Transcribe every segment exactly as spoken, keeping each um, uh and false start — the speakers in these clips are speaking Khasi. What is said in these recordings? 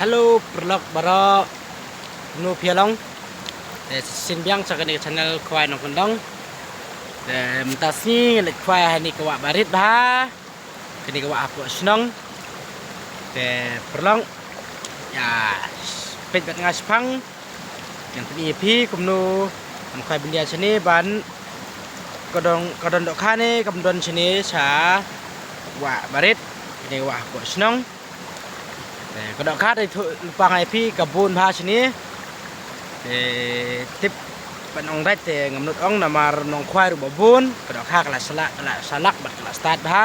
Hello, paralok baroh. Kumno phi ïa long? Te shisien biang sha kane ka channel Khwai Nongkyndong. Te mynta sngi ngi leit khwai ha kane ka wah barit bha. Kane ka wah hapoh shnong. Te paralok, ïa peit bad nga shaphang. Ngan pyni ïa phi kumno ngan khwai bynta shane ban ka don, ka don dohkha ne kam don shane sha wah barit. Kane ka wah hapoh shnong. Te ka dohkha te ïathuh lypa nga ïa phi ka bun bha shane. Te tip ban ong dait te ngam nud ong namar nongkhwai ruh ba bun. Ka dohkha ka la shalak, ka la shalak bad ka la stad bha.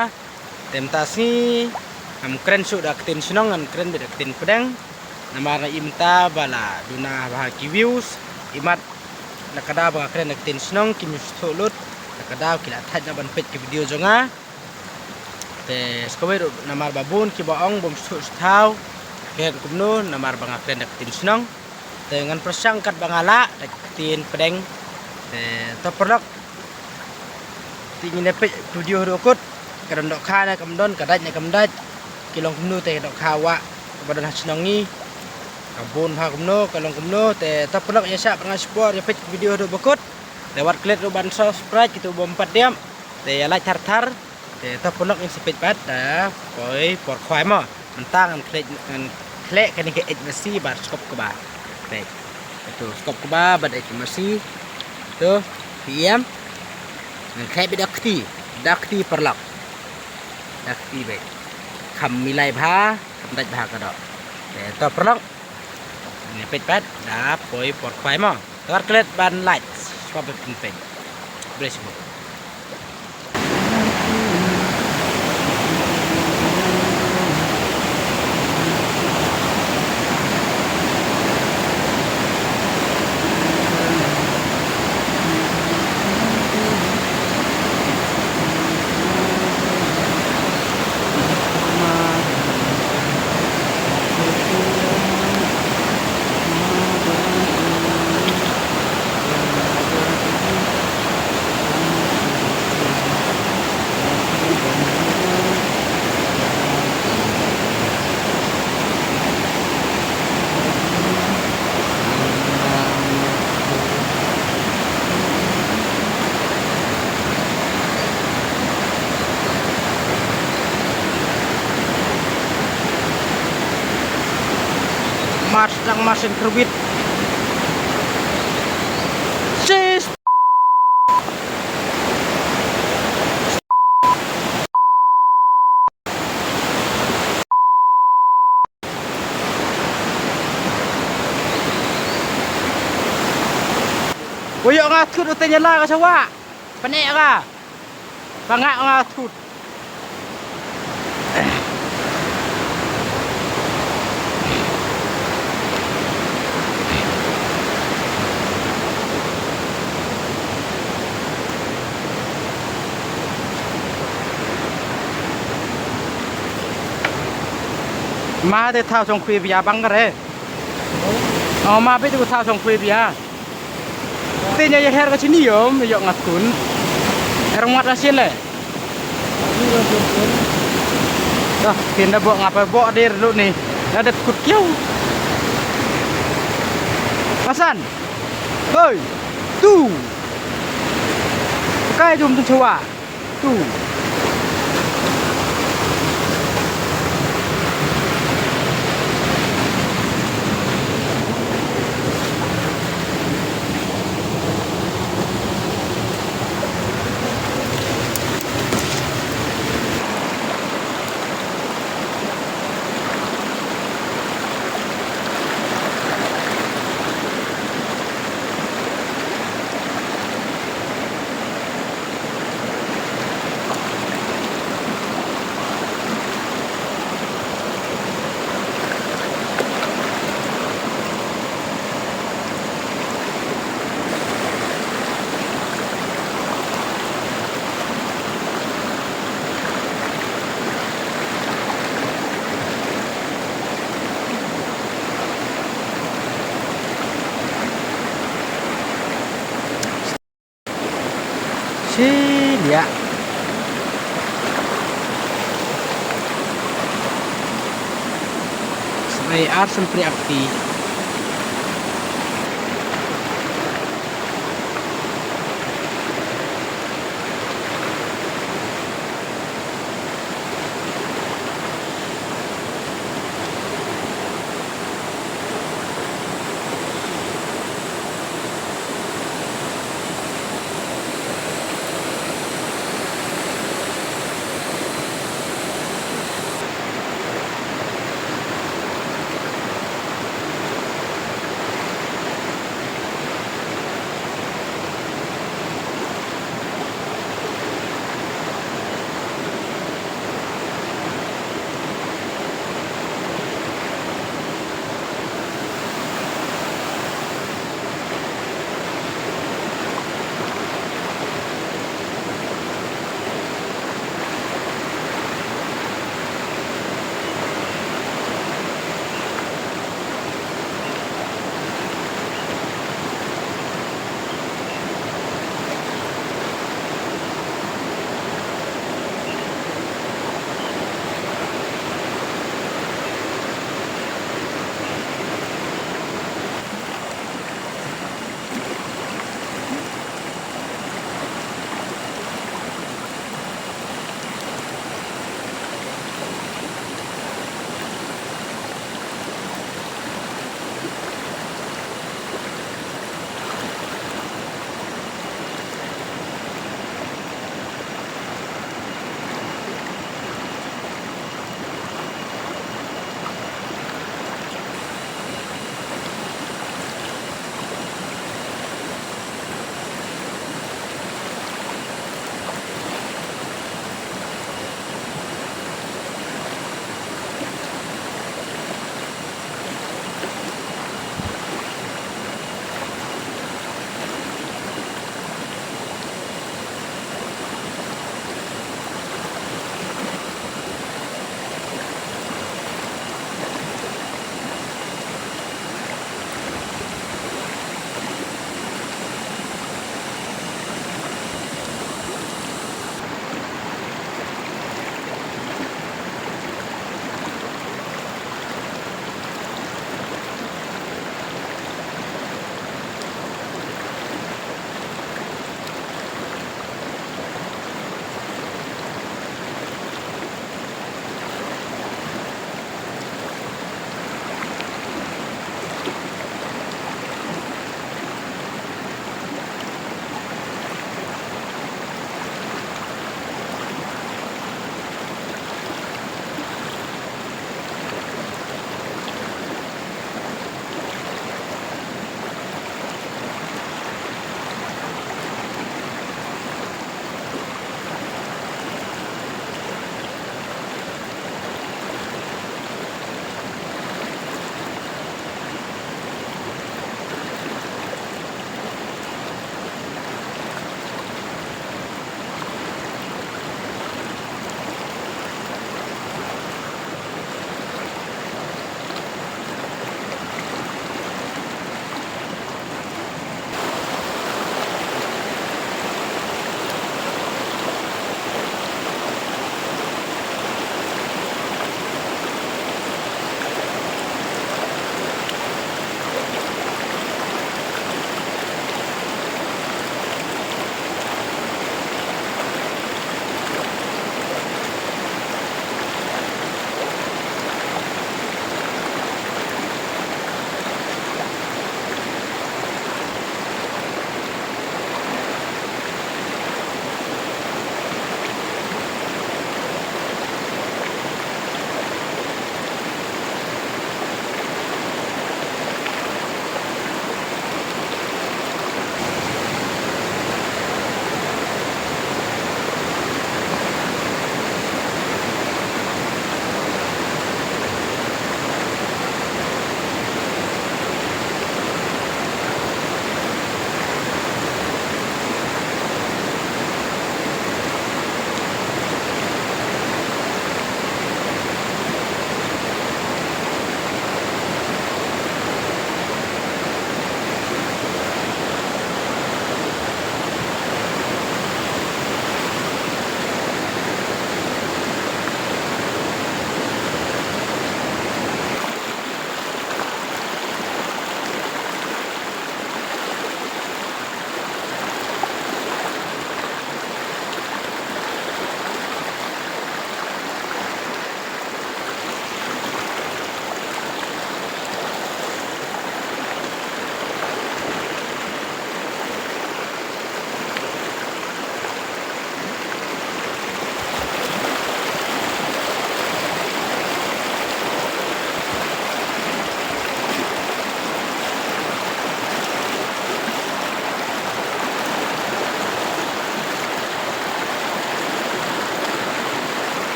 Te mynta sngi ngam kren shuh da ktien shnong, ngan kren beit da ktien pdeng. Namar nga i mynta ba la duna bha ki views. Imat na ka daw ba nga kren da ktien shnong kim sngewthuh lut. Na ka daw ki la thait noh ban peit ki video jong nga. Te sa kawei ruh namar ba bun kiba ong bym sngewthuh sngewthaw. Kren kumno namar ba nga kren da ktien shnong. Te ngan pyrshang katba nga lah da ktien pdeng. Te to paralok, te ngin ïa peit video haduh kut. Ka don dohkha ne kam don, ka dait ne kam dait. Ki long kumno te ka dohkha wah kaba don ha shnong ngi. Ka bun bha kumno, ka long kumno. Te to paralok ïa shah bad nga shipor ïa peit video haduh ba kut. Te wat klet ruh ban subscribe kito bym pat dep. Te ïa like thar thar. Te to paralok ngin sa peit pat da poi por khwai mo. Mynta ngan khleh, ngan khleh kane ka eit masi bad skop kba. Te to skop kba bad eit masi. To phi ïam. Ngan khleh beit da kti, da kti paralok. Da kti beit. Kham milai bha, kham dait bha ka doh. Te to paralok. Ngin peit pat da poi por khwai mo. Te wat klet ban like, subscribe ban peit. Bless you. Mar sdang mar shen kyrwit. Sis. Ko ïoh nga thut u teng ïa la ka shawa. Pyneh ka. Pangah nga thut. Ma te thaw chong khwi bia bang kare. O ma bit ku thaw chong khwi bia. Te nya ya her ka chini yom, yok ngat kun. Her ngat ka sien le. Dah, tin da bok ngapa bok dir lu ni. Dah det kut kiau. Pasan. Hoi. Tu. Kai jom tu chawa. Tu. Shi liah. Shi Ai ar sempri akti.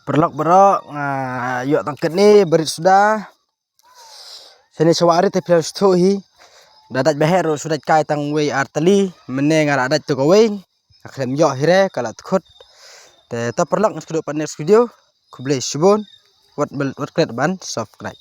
Paralok baroh, nga ïoh tang katne barit suda. Shane sha wah rit te phi la sngewthuh hi. Da dait ba heh ruh shu dait kai tang wei ar tylli. Mynne nga la dait to kawei. Nga khlem ïoh hi re, ka la tkhut. Te to paralok, ngan sa ïakynduh pat next video. Khublei shibun. Wat bel, wat klet ban subscribe.